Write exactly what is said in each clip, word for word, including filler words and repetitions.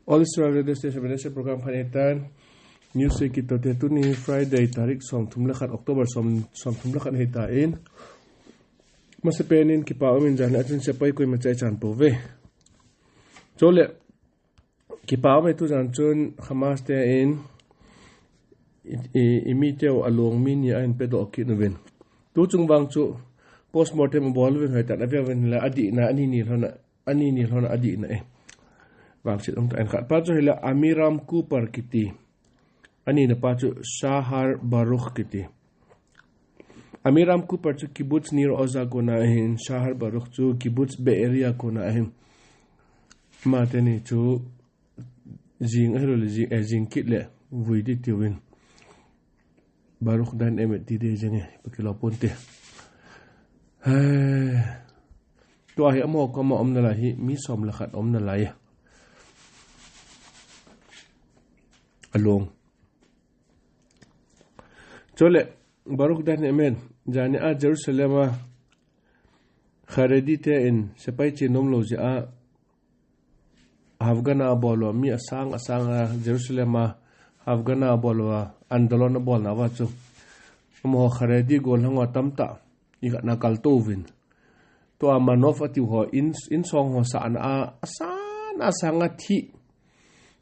All Israel Radio Station, Ministry Program khat ahitan, Newsweek kitoh te tuni Friday, tarik som thum le khat, October som, som thum le khat ahitan. Masapen in kipa umin jan a chun sepai koima chai chan pouve. Chule, kipa umin tujan chun Hamas te in i, i, i mi teu along mi ni a in pedoh kit uvin. Tu chung vang chu postmortem bol uvin hoitan avia uvin la adihna ani ni lhona ani ni lhona adihna e. Vangset um ta en khat pa chu hila Amiram Cooper kiti. Ani na pa chu Shahar Baruch kiti. Amiram Cooper chu Kibbutz Nir Oz a kona ahin, Shahar Baruch chu Kibbutz Be'eri a kona ahin. Ama teni chu jing ahilou le jing, eh, jing kit le vui di tiuvin. Baruch Dayan Emet ti de jeng e, pakilou ponte. Hai. Tua hi amaho koma um nalai hi, mi som le khat um nalai e. Along. Chule, Baruch Dayan Emet, jani a Jerusalem a Haredi te in sepai che nom lou jeh a Hafgana abol uva, mi asang, asang a Jerusalem a Hafgana abol uva, andolon abolna uva chu. Amaho Haredi gollhang ho tamtah, ikhat na kaltou uvin. Tua Manov atiu ho, in, insong ho sahna a, asang, asang a thi.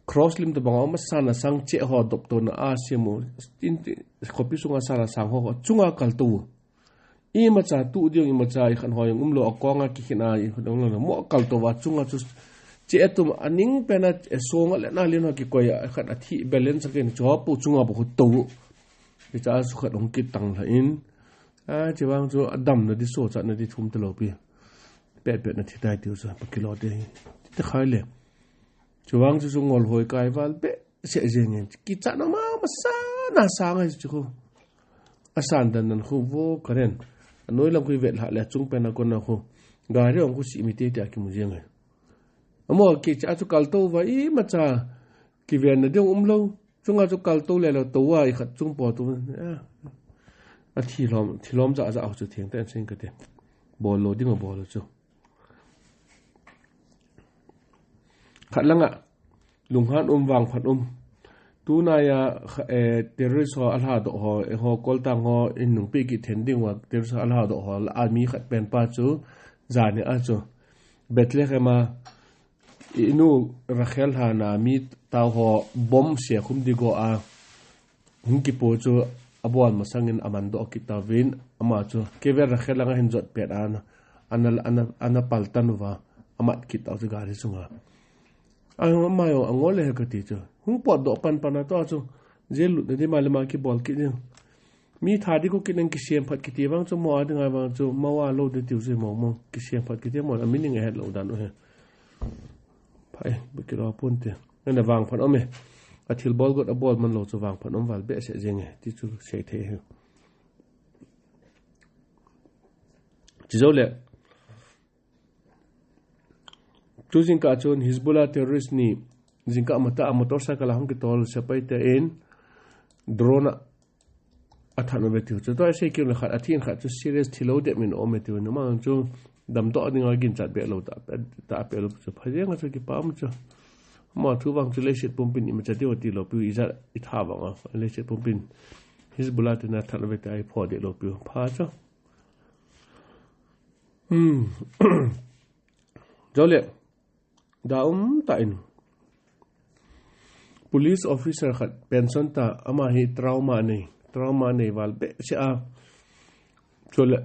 Cross lim tabang a um asang, asang che ho doptona a siam u. In, khopi sunga sahna sang ho, chunga kaltou u. Imacha tu ding, imacha ikhat ho jong umlou, akonga kikhin a ikhat umlou, mo kaltou uva chunga chu che atum aning pen a, e songa le na lin ho kikoi a, ikhat athi balance a ken chu ho pu chunga bou tou. Hicha chu khat hung kitang lha in. A, chuvang chu adamna di so cha na di thum talou pi. Pet pet na thi tai tiu chu pakilou te. Ti te khai le. Chuvang chu chu ngol hoi kai val be. Se jeng in, kichat na ma, masang na sang a chu khu. Asan dan nan khu vo karen. Anoi lam khu ivet lha le achung pen a kona khu. Gari ong khu si mi te te a kimu jeng e. Amaho kichat chu kaltou uva imacha kiven na ding umlou. Chunga chu kaltou le lou tou a ikhat chung po tu. A, athi lom, thi lom ja ja chu theng ten sing kate. Bol lou ding a bol lou chu. Khat langa, lunghan um, vangphat um. Tunaiya, eh, terrorist ho alhadoh ho, eh, ho koltang ho, in nungpi kit then ding uva, terrorist ho alhadoh ho, la a mi khat pen pa chu, jani a chu. Bethlehem a, inu Rachel hana mi tao ho, bomb se khum di go a, hung kipo chu abol masangin aman doh kit tauvin, ama chu kever Rachel langa hin jot pet a ana, ana, ana, ana paltan uva, amat kit tau chu gari sunga. A, ama jong angol le he kati chu. Hung potdoh pan pan a tua chu, jail lutna di ma le ma kibol kit ding. Mi tha di ko kit nang kisem phat kiti vang chu mo a dinga vang chu, mo a lou di tiu chu mo mo, kisem phat kiti mo, a meaning ahet lou dan u he. Phai, be kilou ponte. Nana vangphat um e. Athilbol got abol man lou chu vangphat um val behseh jeng e. Ti chu sei thei hi. Chujou le. Tu jingkah chun Hezbollah terrorist ni jingkah matah a motorcycle a hung kitol sepai te in drone a athat uve tiu chu. Tua sei kit le khat, athi in khat chu serious thilou deh min um e tiu. Numa chu damdoh dinga ginchat be lou ta, ta pe lou chu. Pha jeng a chu kipa um chu. Ama thu vang chu leiset pumpin imacha tiu tilou piu ijat itha vang a. Leiset pumpin Hezbollah te na that uve te ai pho deh lou piu. Pha chu. Hmm. Jole. Da um ta in. Police officer khat pension ta ama hi trauma nei. Trauma nei val behseh a. Chule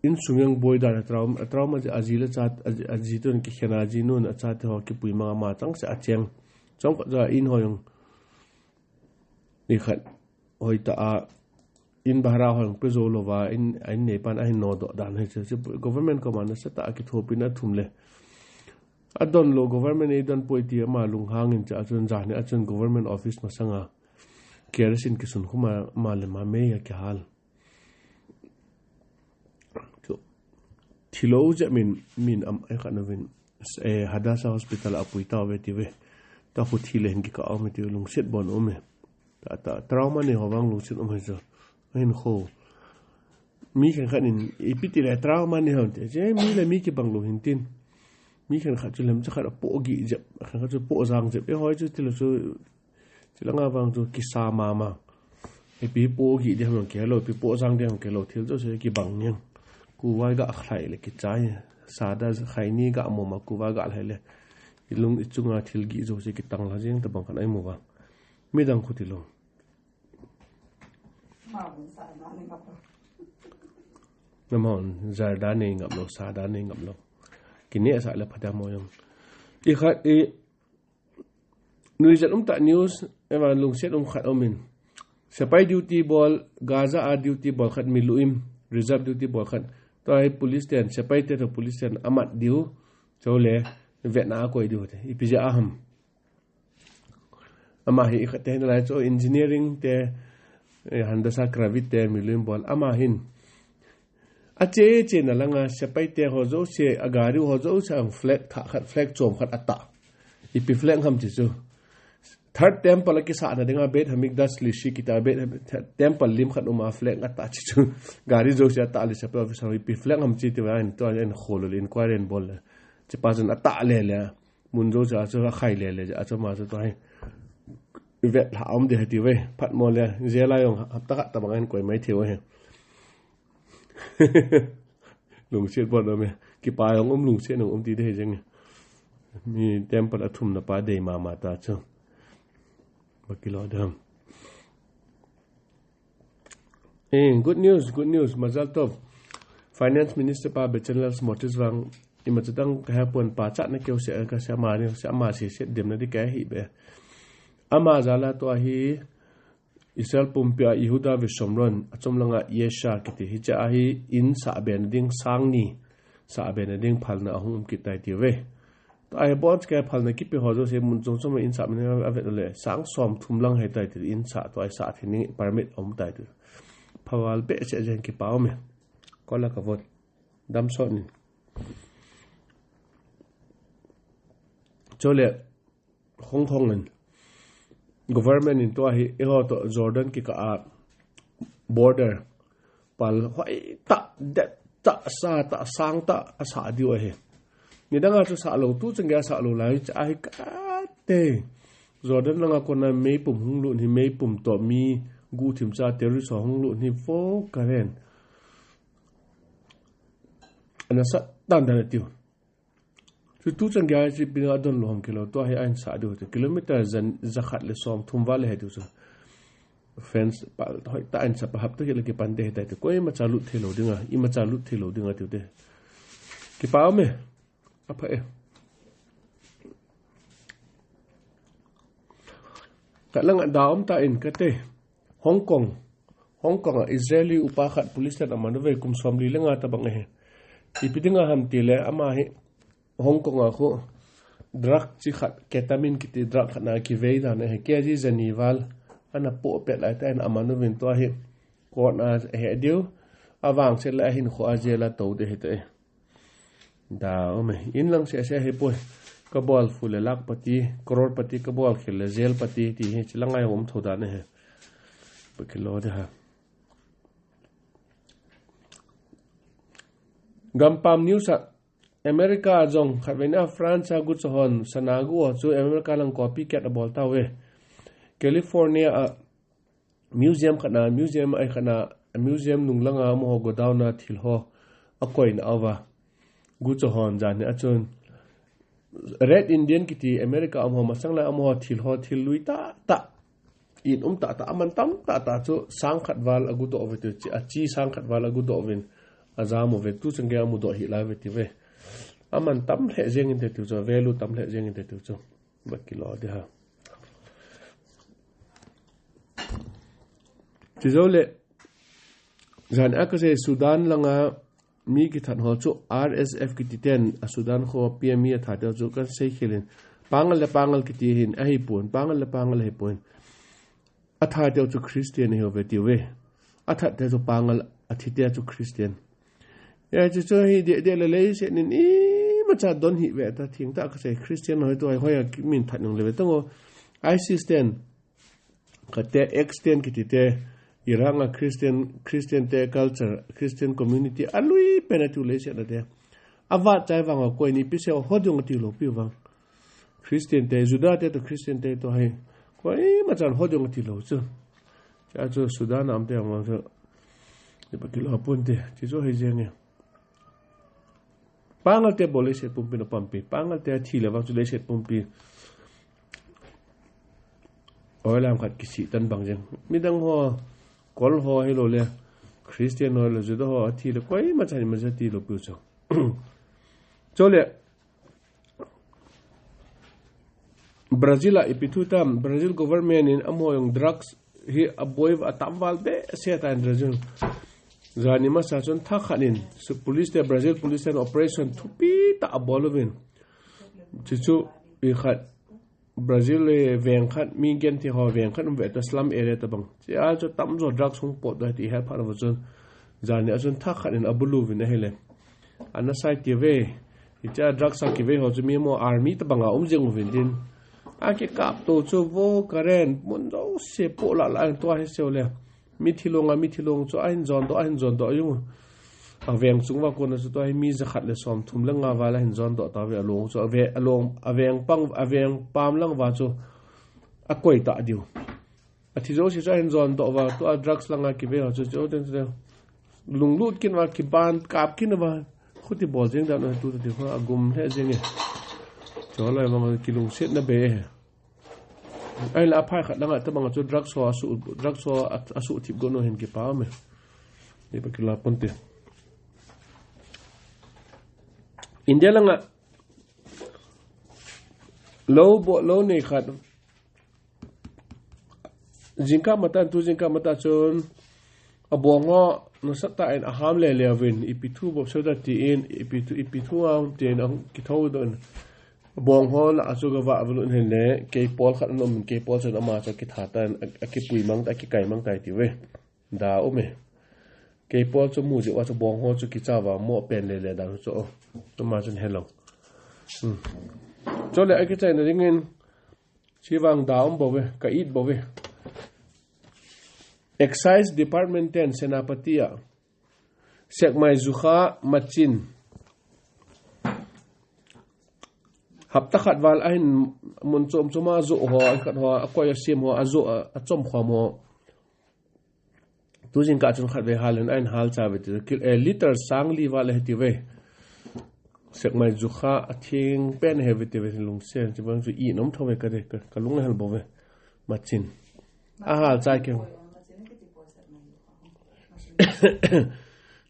insung jong boi dan a trauma, trauma jeh a aji le cha, aji, aji tun kikhen a aji nun achate ho kipui mang ama changseh a cheng. Chomkhat jeh a in ho jong nikhat hoitah a in bhara ho jong pe jou louva, in, a in neipan ahin nodoh dan hi chu, chu government koma nasatah a kithopina athum le. Adon lou government eidon poi ti ama lunghang in cha chun jani a chun government office masanga kerosene kisun khum a ama le ama mei a kihal. Chu, thilou jeh min, min am, eh, khat uvin, eh, Hadassah Hospital a apui tauve tive. Tua khu thi le hin kikah ume tive, lungset bon ume. Ta, ta, trauma nei ho vang lungset um hi chu. Ahin kho. Mi khenkhat in, ipi ti le trauma nei ho te. Che, mi le mi kibang lou hin tin. Mi khenkhat chu lemcha khat apoh gih jep, khenkhat chu poh jang jep. Eihoi chu tilou chu, chulanga vang chu kisa mama. Ipi poh gih ding ham kilo, ipi poh jang ding ham kilo, thil jouse kibang jeng. Kuvai ga khlai le kichai. Sada khaini ga moma kuvai ga lhai le. Ilung ichunga thil gih jouse kitang lha jeng tabang khat ahi mo vang. Midang khu tilou. Amahon, jarda nei ngap lou, sada nei ngap lou. Kinehsah le phatah mo jong. Ikhat i, nuijat umtah news, evan lungset um khat umin. Sepai duty bol, Gaza a duty bol khat miluim, reserve duty bol khat. Tua hi police ten, sepai te toh police ten amat diu, chule, vetna akoi diu te. Ipi jeh a ham. Ama hi ikhat te hin lai chu engineering te, eh, handasa kravit te miluim bol. Ama hin. Ache che na langa sepai te ho jouse, agari ho jouse ang flag thah khat, flag chom khat atah. Ipi flag ham chi chu. Third temple akisahna dinga Beit Hamikdash Shlishi kiti Beit Ham-, third temple lim khat uma flag atah chi chu. Gari jouse atah le sepai officer ipi flag ham chi ti va in to in kholo le inquiry in bol le. Chepa chun atah le le. Mun jouse a chu akhai le le, a chu ama chu tua hi. Vet lha um ding ahi ti ve. Phat mo le, jail a jong hapta khat tabang ahin koi mai thei u ahi. Lungset bol um e. Kipa jong um lungset jong um ti ding ahi jeng e. Mi temple athumna pa dei mama ta chu. Ba kilo dam. Eh, good news, good news, Mazal Tov. Finance Minister pa Bezalel Smotrich vang, ima chutang kahe pon, pachatna keu se, kasei ama ni, se ama se, se demna di kahi be. Ama jal a tua hi, Israel pumpi a Yehuda ve Shomron, achom langa Yesha kiti, hiche a hi in sah be na ding sang ni, sah be na ding phalna ahung um kit tai ti ve. Tua hi bon kei phalna kipe ho jouse mun chom chom in sah min a vet le sang som thum lang ahi tai ti in sah tua hi sah thei ning permit um tai ti. Phaval behseh jeng kipa um e. Kol a ka vot. Dam sot nin. Chule Hong Kong in government in tua hi eiho toh Jordan kikah a border pal hoi tah, det tah, sa tah, sang tah asah diu ahi. Nidang a chu sah lou, tu chang gei a sah lou lai, chu ahi kate. Jordan langa kona meipum hung lut hi, meipum toh mi guhthim cha terrorist ho hung lut hi, vo karen. Ana sa dan dan tiu. Chu tu chang gei a chu ipi dinga adon lou ham kilo, tua hi ahin sah diu te. Kilometer jan, jakhat le som thum val le he tiu chu. Fence pal hoi tah in sah pa hapta kile kipan te he tai te. Koima cha lut thei lou dinga, ima cha lut thei lou dinga tiu te. Kipa um e. Apha e. Khat langa da um ta in kate. Hong Kong. Hong Kong a Israeli upa khat police ten aman uve kum som li le nga tabang ahi. Ipi dinga ham tile ama hi Hong Kong a khu drug chi khat, ketamine kiti drug khat na kivei dan ahi. K G jani val ana poh pet lai tah in aman uvin tua hi. Court a he diu, avangset le ahinkho a jail a tou ding ahi tai. Da um e, in lang sese ahi poi. Kabol fu le lakhpati, crorepati, kabol khel le jailpati, ti hi, chi lang a um tho dan ahi. Ba kilo ding ham. Gampam news a, America a jong, khatvei na France a gucha hon, sana gu ho chu America lang copycat abol tauve. California a, museum khat na, museum ahi khat na, museum nung langa amaho godown a thil ho akoina uva. Gucha hon jan hi a chun. Red Indian kiti America amaho masang lai amaho thil ho thil lui tah tah. In um tah tah, aman tam tah tah chu sang khat val agu doh uve tiu, chi, achi sang khat val agu doh uvin. Ajam uve tu chang gei a amu doh hih lai uve tiu ve. Aman tam lheh jeng inte tiu chu, value tam lheh jeng inte tiu chu. Ba kilo ding ham. Chujou le, jan a kasei Sudan langa mi kithat ho chu R S F kiti ten a Sudan kho P M mi athat teu chu kasei khel in. Pangal le Pangal kiti hin ahipon, Pangal le Pangal ahipon. Athat teu chu Christian ahiuve tiu ve. Athat teu chu Pangal, athi teu chu Christian. Ya, chu chu hi deh, deh le leiset nin imacha don hih ve ta, thengtah kasei Christian hoi tu hoi hoi a kimin that nung le ve tong o. ISIS ten, kate X ten kiti te, Iran a Christian, Christian te culture, Christian community, alui pen a tu leiset na te. Avat chai vang a koi ni pi se ho jong ati lou pi vang. Christian te, Juda te to Christian te to hai. Koima chan ho jong ati lou chu. Cha chu Sudan a um te vang chu. Ni pa kilo pun te. Chi chu hai jeng e. Pangal te bol leiset pumpi na pampi. Pangal te thi le vang chu leiset pumpi. Oi lam khat kisi tan bang jeng. Midang ho, Kol ho hi lo le. Christian ho le, Juda ho, athi le. Koima chan ma jati lou pi chu. Chule, Brazil a ipi thu tam, Brazil government in amaho jong drugs hi aboi va atam val behseh tan Brazil. Jani masa chun thakhat in, su-, police te, Brazil police te operation thupi tah abol uvin. Chuchu i khat Brazil le veng khat mi genthei ho veng khat um ve ta slum area ta bang. Chia chu tamjo drugs hung pot da ti hel phat va chun. Jani a chun thakhat in abulu vin ahile. Ana sai ti ve. Hicha drugs a kive ho chu mi mo army ta banga um jeng uvin tin. Akikap to chu vo Karen mun jouse po la la to hi seu le. Mithi long a, mithi long chu ahin jon doh, ahin jon doh jong. Aveng chung va kona chu tua hi mi jakhat le som thum le nga va la hin jon doh ta ve along chu ave, along, aveng pang, aveng pam lang va chu akoi ta diu. Athi jouse chu ahin jon doh va tua drugs langa kive ho chu chu ten chu. Lunglut kin va kiban kap kin va. Khuti bol jeng dan tu ta ti kho agum le jeng e. Chu lai vang kilungset na be e. Ahinla aphai khat langa tabang chu drugs ho asu, drugs ho a, asu thip go no hin kipa me. Ni pa kila ponte. India langa lo bo, lo nei khat. Jingkah mata, tu jingkah mata chun abong ho nasatah in aham le le uvin, ipi thu bol sel ta ti in, ipi thu, ipi thu a um ti in, ahung kitho doh in. Abong ho lah a chu gava avulut hin le, kei pol khat anom in, kei pol chun ama chu kitha tan, a, akipui mang ta, akikai mang ta ti ve. Da um e. Kei pol chu mu jeh uva chu bong ho chu kicha va mo pen le le dan chu. Tuma chun hello. Hmm. Chule akichai na dingin, Chivang da um bou ve, ka it bou ve. Excise Department ten Senapati a Sekmai jukha machin hapta khat val ahin mun chom chom a jo ho, a khat ho, akoi a sim ho, a jo a, achom khom ho. Tu jingkah chun khat ve hal in ahin hal cha ve ti, kil, eh, liter sang li val ahi ti ve. Sekmai jukha atheng pen ahi ve ti ve lungsen, chubang chu i nom tho ve ka de, ka, ka lung hel bou ve. Machin. Ahal cha ke.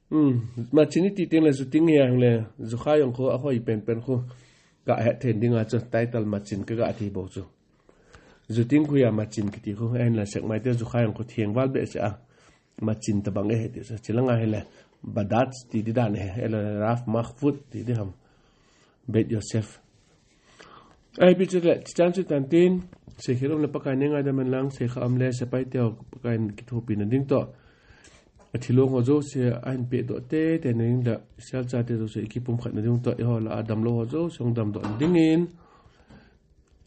Hmm, machin i ti teng le ju ting hi ang le, jukha jong khu ahoi pen pen khu. Ka het then ding a chu title machin ka ga ti bou chu. Ju ting khu a machin kiti khu, ahinla Sekmai te jukha jong khu theng val behseh a. Machin tabang e ti sa. Chilanga hile Badaj ti di dan e, ele Raf Mahfood ti di ham. Bet Yosef. Ai bi chule, chichan chu tan tin, seikhe lom le Pakai ne ngaidam hen lang, seikha um le, sepai teu Pakai in kithopi na ding toh. Athilong ho jouse ahin pe doh tei tei na ding le, sial cha te jouse i kipumkhat na ding toh, eiho lah a damlou ho jouse hung damdoh na dingin.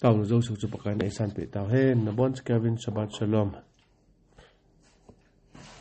Taona jouse chu Pakai in eisanpeh tauhen. Nabon cheh uvin Shabbat Shalom.